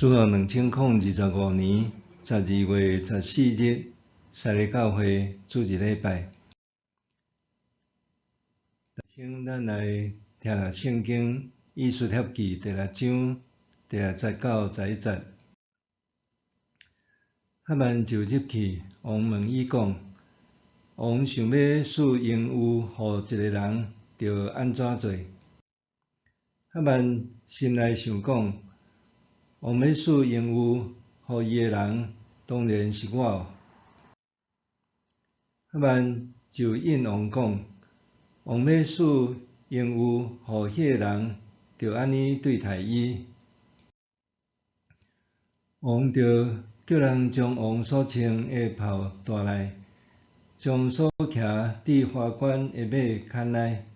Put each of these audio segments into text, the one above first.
主後2025年12月14日，西礼教會主日禮拜。先咱來聽下聖經《以斯帖記》第六章第六節到11節。哈曼就入去，王問伊講：王想欲賜榮譽予一个人，著按怎做？哈曼心內想講：王欲賜榮譽予伊的人，當然是我。哈曼就應王講：王欲賜榮譽予彼个人，著按呢對待伊。王就叫人將王所穿的袍帶來，將所騎佇華冠的馬牽來，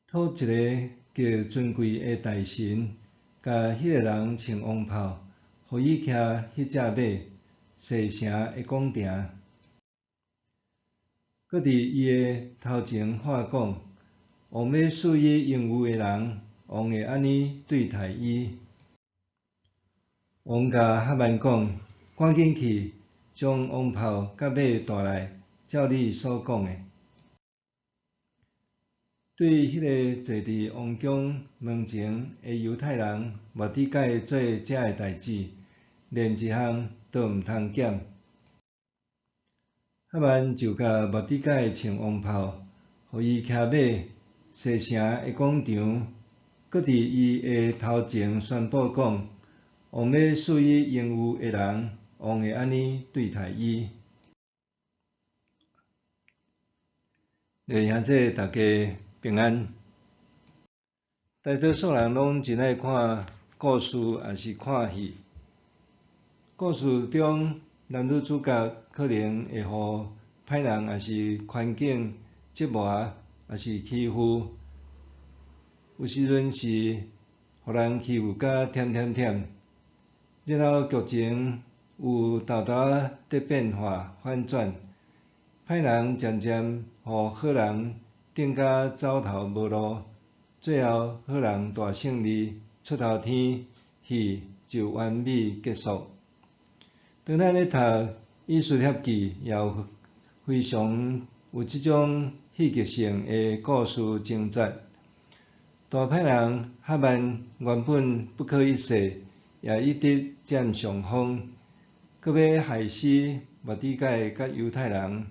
託一个極尊貴的大臣，共彼个人穿王袍，予伊騎彼隻馬，踅城的廣場。閣佇伊的頭前喊講：王欲賜予榮譽的人，王會按呢對待伊。王共哈曼講：趕緊去，將王袍佮馬帶來，照你所講的。對彼个坐佇王宮門前的猶太人末底改做這个代誌，連一項都毋通減。哈曼就共末底改穿王袍，予伊騎馬，踅城的廣場，閣佇伊的頭前宣布講：王欲賜予榮譽的人，王會按呢對待伊。兄弟大家平安。大多數人攏真愛看故事，抑是看戲。故事中男女主角可能會予歹人抑是環境折磨，抑是欺負。有時陣是予人欺負甲忝忝忝，然後劇情有沓沓仔佇變化反轉，歹人漸漸予好人頂甲走投無路，最後好人大勝利出頭天，戲就完美結束。當咱咧讀《以斯帖記》，也有非常有這種戲劇性的故事情節。大歹人哈曼原本不可一世，也一直佔上風，閣欲害死末底改佮猶太人，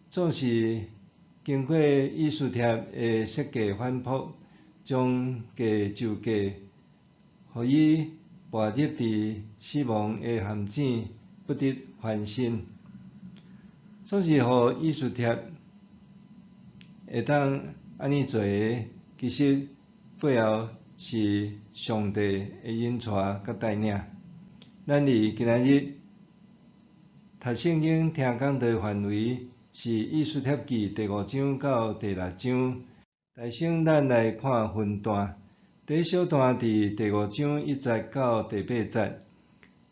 總是經過以斯帖的設計反撲，將計就計，予伊跋入佇死亡的陷阱，不得翻身。總是予以斯帖會當按呢做的，其實背後是上帝的引帶佮帶領。咱佇今仔日讀聖經聽講道範圍是《以斯帖記》第五章到第六章。首先咱來看分段，第一小段佇第五章一節到第八節，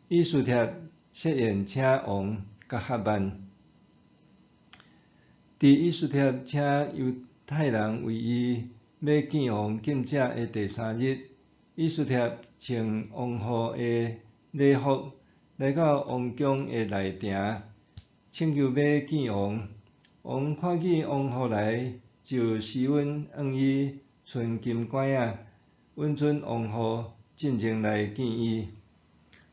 以斯帖設宴請王佮哈曼。佇以斯帖請猶太人為伊欲見王禁食的第三日，以斯帖穿王后的禮服，來到王宮的內埕，請求欲見王。王看見王后來，就施恩允伊伸金拐仔，允准王后進前來見伊。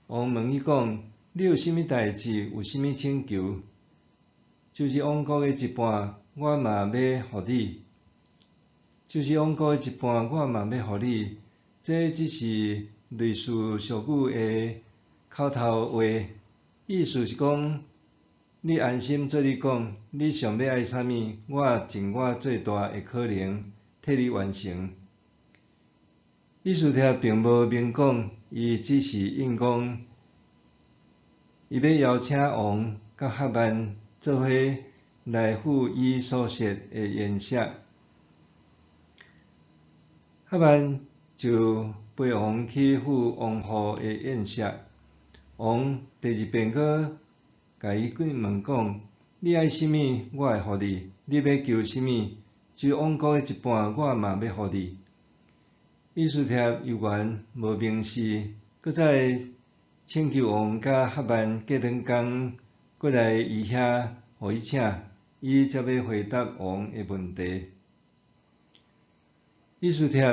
王問伊講：你有啥物代誌？有啥物請求？就是王國的一半，我嘛欲予你。就是王國的一半，我嘛欲予你。這只是類似俗語的口頭話，意思是講，你安心做你講，你想欲愛啥物，我盡我最大的可能替你完成。以斯帖並無明講，伊只是應講，伊欲邀請王佮哈曼做伙來赴伊所設的宴席。哈曼就陪王去赴王后的宴席。王第二遍閣共伊問講：你愛啥物，我會予你；你欲求啥物，就王國的一半，我嘛欲予你。以斯帖猶原無明示，閣再請求王佮哈曼過兩工閣來伊遐，予伊請，伊才欲回答王的問題。以斯帖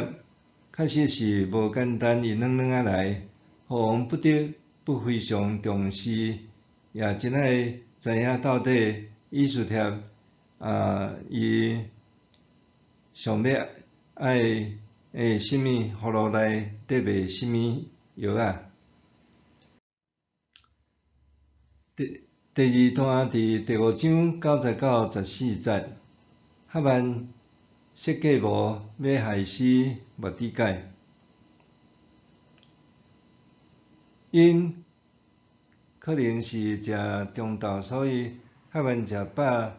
確實是無簡單，伊軟軟仔來，予王不得不非常重視，也真愛知影到底以斯帖啊，伊想欲愛啥物葫蘆內底賣啥物藥仔。第二段佇第五章9節到14節，哈曼設計謀欲害死末底改。𪜶可能是食中晝，所以哈曼食飽，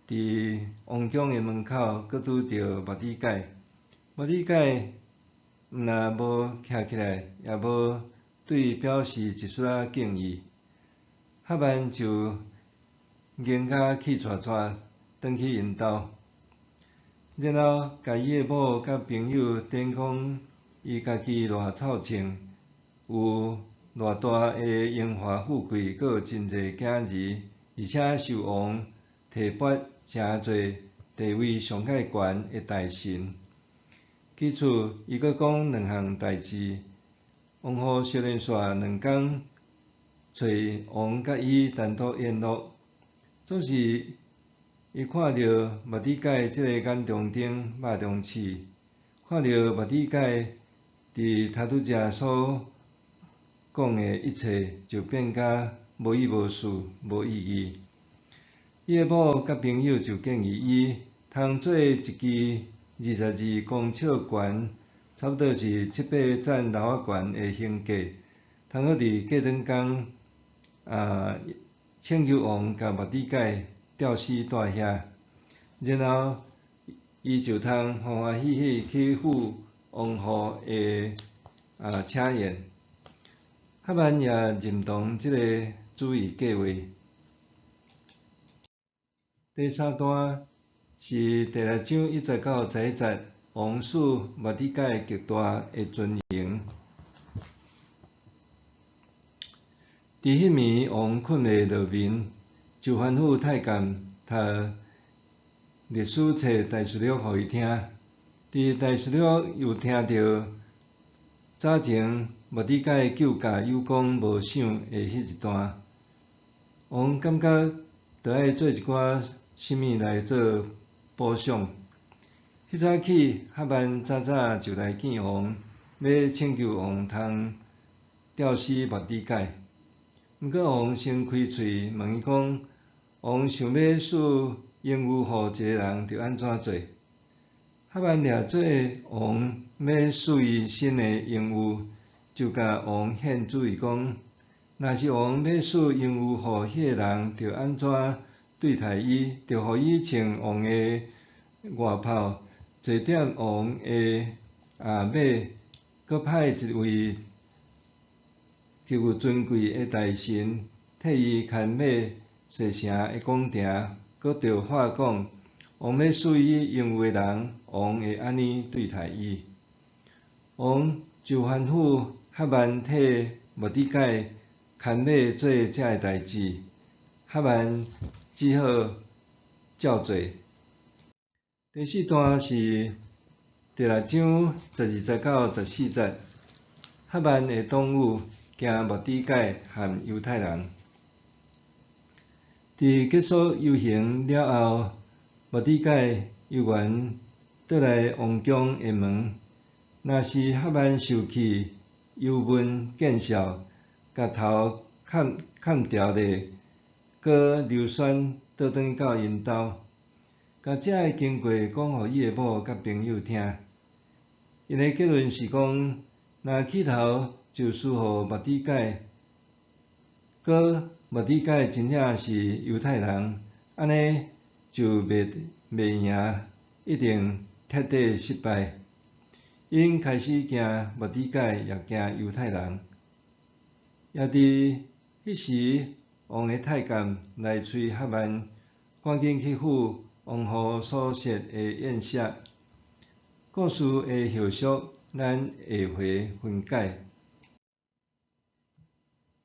佇王宮的門口，閣拄著末底改。末底改毋若無徛起來，也無對伊表示一絲仔敬意。哈曼就驚甲氣掣掣，轉去𪜶兜，然後共伊的某佮朋友展講伊家己偌臭穿，有偌大的榮華富貴，閣有真濟囝兒，而且受王提拔成做地位上蓋懸的大臣。其次，伊閣講兩項代誌，王后相連續兩工揣王佮伊單獨宴樂，總是伊看著末底改這個眼中釘、肉中刺，看著末底改佇頭拄才所講的一切，就變甲無意無事、無意義。伊的某佮朋友就建議伊，通做一支22公尺懸，差不多是七八層樓仔懸的刑架，通好佇過兩工啊，請求王共末底改吊死蹛遐，然後伊就通歡歡喜喜去赴王后的請宴。哈曼也認同這个主意計畫。第三段是第六章1節到11節，王賜末底改極大的尊榮。佇彼暝，王睏袂落眠，就吩咐太監讀歷史冊大事錄予伊聽。佇大事錄又聽著早前末底改救駕有功無賞的彼一段，王感覺著愛做一寡啥物來做補償。彼早起，哈曼早早就來見王，欲請求王通吊死末底改。毋過王先開喙問伊講：王想欲賜榮譽予一個人，著按怎做？哈曼掠做王欲賜伊新的榮譽，就共王獻主意講：若是王欲賜榮譽予彼个人，著按怎對待伊？著予伊穿王的外袍，坐踮王的馬，閣派一位極有尊貴的大臣替伊牽馬踅城的廣場，閣著話講：王欲賜伊榮譽的人，王會按呢對待伊。王就吩咐哈曼替末底改牽馬做這个代誌，哈曼只好照做。第四段是第六章12節到14節，哈曼的黨羽驚末底改和猶太人。佇結束遊行了後，末底改猶原倒來王宮的門。若是哈曼受氣，幽悶見笑，共頭砍砍掉咧，閣溜酸倒轉去到𪜶兜，共這个經過講予伊的某佮朋友聽。𪜶的結論是講，若起頭就賜予末底改，閣末底改真正是猶太人，按呢就袂袂贏，一定徹底失敗。𪜶開始驚末底改，也驚猶太人。也佇彼時，王的太監來催哈曼，趕緊去赴王后所設的宴席。故事的後續咱下回分解。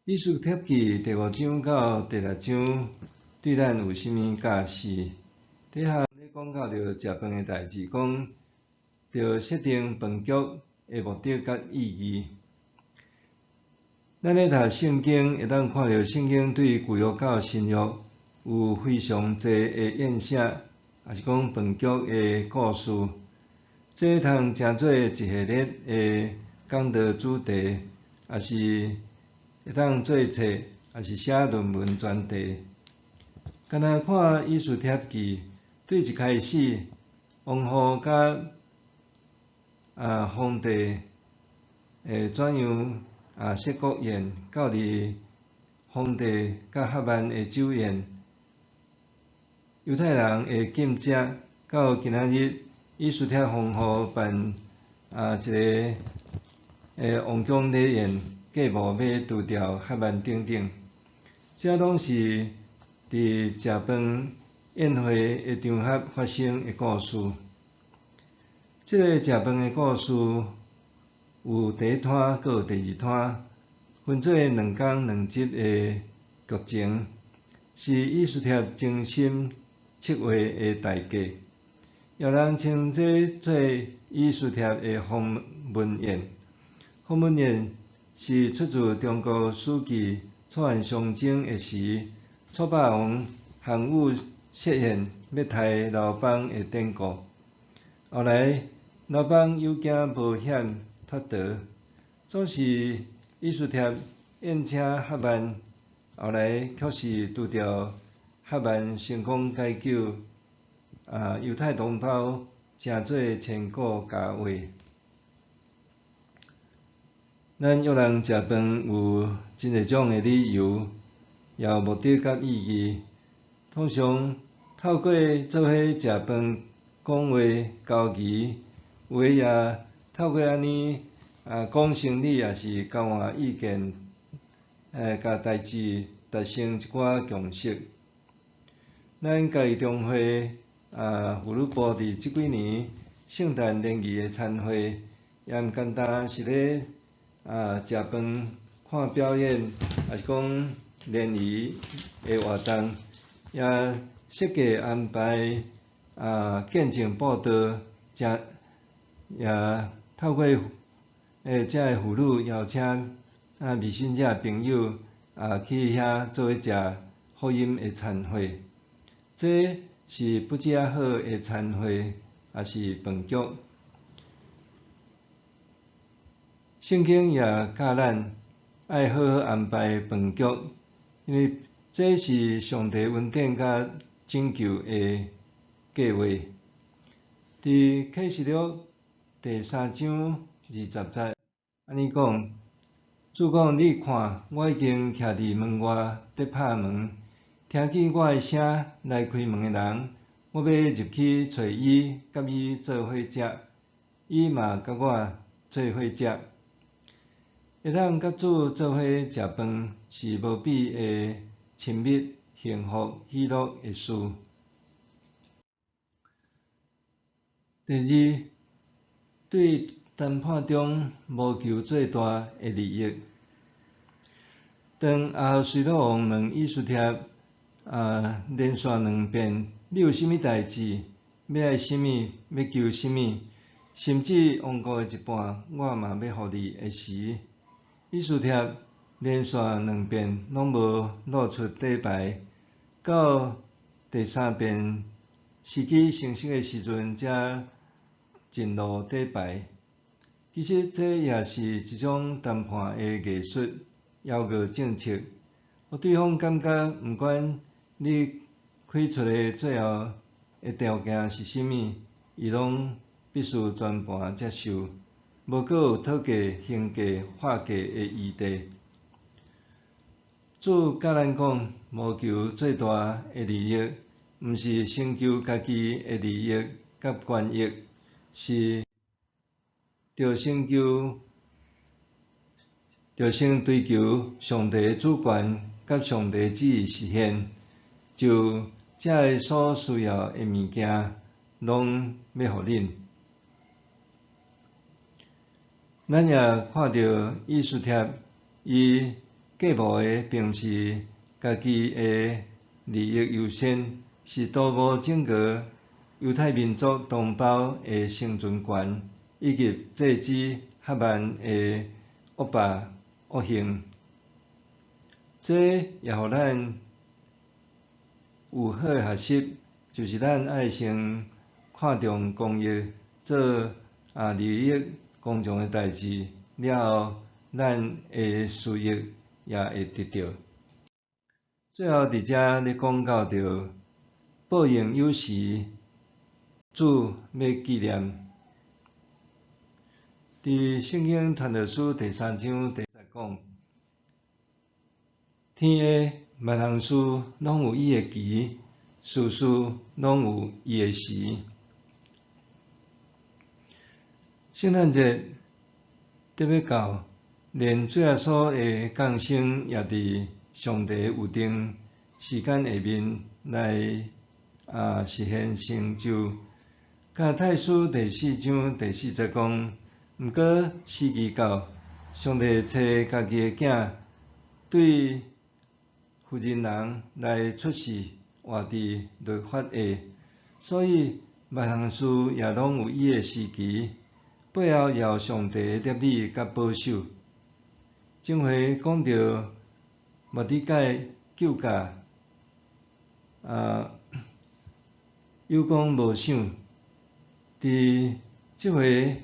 以斯帖记第五章到第六章對咱有啥物教示？底下咧講到著食飯的代誌，講著設定飯局的目的佮意義。咱咧讀聖經，會當看著聖經對舊約到新約有非常濟的宴席，抑是講飯局的故事。這通成做一系列的講道主題，抑是會當做冊，抑是寫論文專題。敢若看以斯帖記，對一開始，王后佮皇帝會怎樣設國宴，到佇皇帝佮哈曼的酒宴，猶太人的禁食，到今仔日以斯帖皇后辦一个王宮禮宴，計謀欲除掉哈曼等等，這攏是佇食飯宴會的場合發生的故事。這个食飯的故事有第一攤，閣有第二攤，分做兩工兩集的劇情，是以斯帖精心策劃的大計。有人稱這做以斯帖的鴻門宴。鴻門宴是出自中國史記楚漢相爭的時，楚霸王項羽設宴欲刣劉邦的典故。後來劉邦有驚無險脫逃，總是以斯帖宴請哈曼，後來卻是拄著哈曼成功解救猶太同胞，成做千古佳話。咱約人食飯有真濟種的理由，也有目的佮意義。通常透過做伙食飯、講話、交誼，有的也透過按呢講生理，抑是交換意見，共代誌達成一寡共識。咱家己中會婦女部佇這幾年聖誕聯誼的餐會，也毋干焦是咧食飯、看表演，抑是講聯誼的活動，也設計安排見證報道，誠也透過遮个婦女邀請未信者朋友去遐做伙食福音的餐會。這是布置好的餐會，抑是飯局。聖經也教咱愛好好安排飯局，因為這是上帝恩典佮拯救的計劃。佇啟示錄第三章二十節，按呢講：主講，你看，我已經徛佇門外佇拍門，聽見我的聲來開門的人，我欲入去揣伊，佮伊做伙食，伊嘛佮我做伙食。會當佮主做伙食飯，是無比的親密、幸福、喜樂的事。第二，對談判中謀求最大的利益。當亞哈隨魯王問以斯帖連續兩遍，你有啥物代誌？欲愛啥物？欲求啥物？甚至王國的一半，我嘛欲予你的時，以斯帖連續兩遍攏無露出底牌，到第三遍時機成熟的時陣，才盡露底牌。其實這也是一種談判的藝術，枵餓政策，予對方感覺毋管你開出的最後的條件是啥物，伊攏必須全盤接受，無閣有討價還價、喊價的餘地。主教咱講，謀求最大的利益，毋是先求家己的利益佮權益，是著先求、著先追求上帝的主權佮上帝旨意實現，就遮个所需要的物件，攏欲予恁。咱也看著以斯帖，伊計謀的並毋是家己的利益優先，是圖謀整個猶太民族同胞的生存權，以及制止哈曼的惡霸惡行。這也予咱有好的學習，就是咱愛先看重公益，做利益公眾的代誌，了後咱的私益也會得著。最後佇遮咧講到著報應有時，主欲紀念。佇聖經傳道書第三章第節講：天下萬項事攏有伊的期，事事攏有伊的時。聖誕節得欲到，連主耶穌的降生也佇上帝預定時間下面來實現成就。加拉太書第四章第四節講，毋過時機到，上帝差家己的囝對婦人人來出世，活佇律法下，所以萬項事也攏有伊的時期，背後也有上帝的攝理佮保守。前回講著末底改救駕，有講無賞。佇這回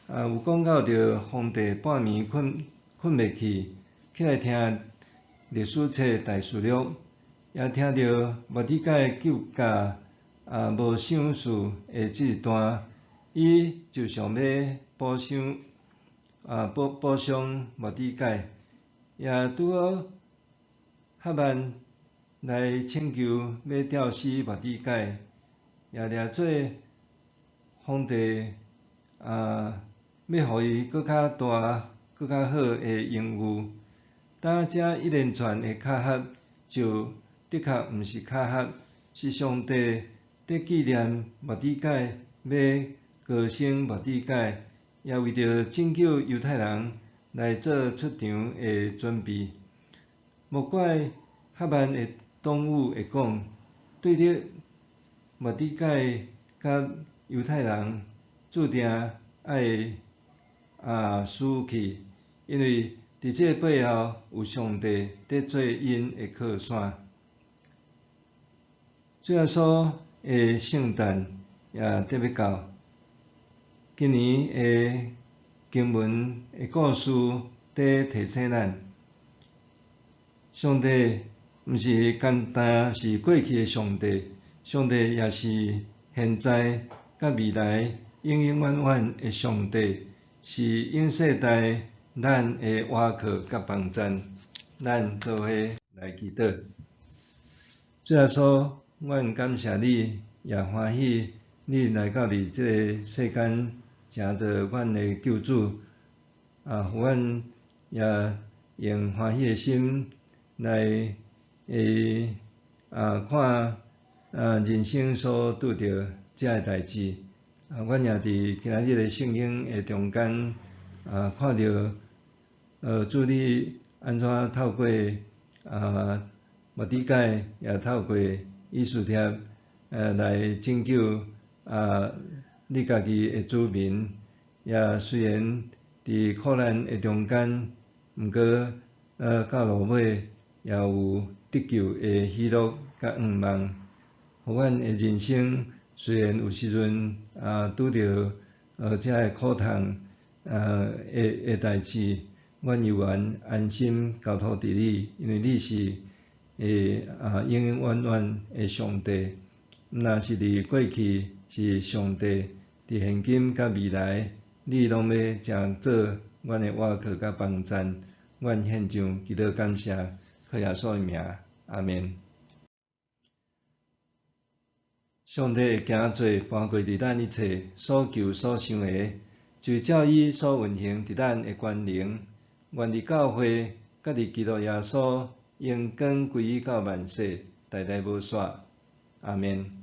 有講到著皇帝半暝睏睏袂去，起來聽歷史冊大事錄，也聽著末底改救駕無賞賜的這一段，伊就想欲補償補補償末底改，也拄好哈曼來請求欲吊死末底改，也掠做皇帝欲予伊閣較大、閣較好的榮譽。當這一連串的巧合，就的確毋是巧合，是上帝佇紀念末底改，欲高升末底改，也為著拯救猶太人來做出場的準備。莫怪哈曼的黨羽會講，對立末底改佮猶太人，注定愛輸去，因為佇這背後有上帝佇做𪜶的靠山。主耶穌的聖誕也得欲到，今年的經文的故事佇提醒咱，上帝毋是干焦是過去的上帝，上帝也是現在佮未來永永遠遠的上帝，是永世代咱的倚靠佮幫贊。咱做伙來祈禱。主耶穌，阮感謝你，也歡喜你來到佇這个世間，成做阮的救主，予阮也用歡喜的心來看人生所拄著這个代誌。阮也佇今仔日的聖經的中間看著主你按怎透過末底改，也透過以斯帖來拯救你家己的子民，也雖然佇苦難的中間，毋過到落尾也有得救的喜樂佮盼望。予阮的人生雖然有時陣拄著這个苦痛的代誌，阮猶原安心交託佇你，因為你是永永遠遠的上帝，毋若是佇過去是上帝，佇現今佮未來，你攏欲成做阮的倚靠佮幫贊。阮獻上祈禱感謝，靠耶穌的名，阿們。上帝的行做搬過佇咱一切所求所想的，就照伊所運行佇咱的權能，願佇教會佮佇基督耶穌，榮光歸於到萬世，代代無煞。阿們。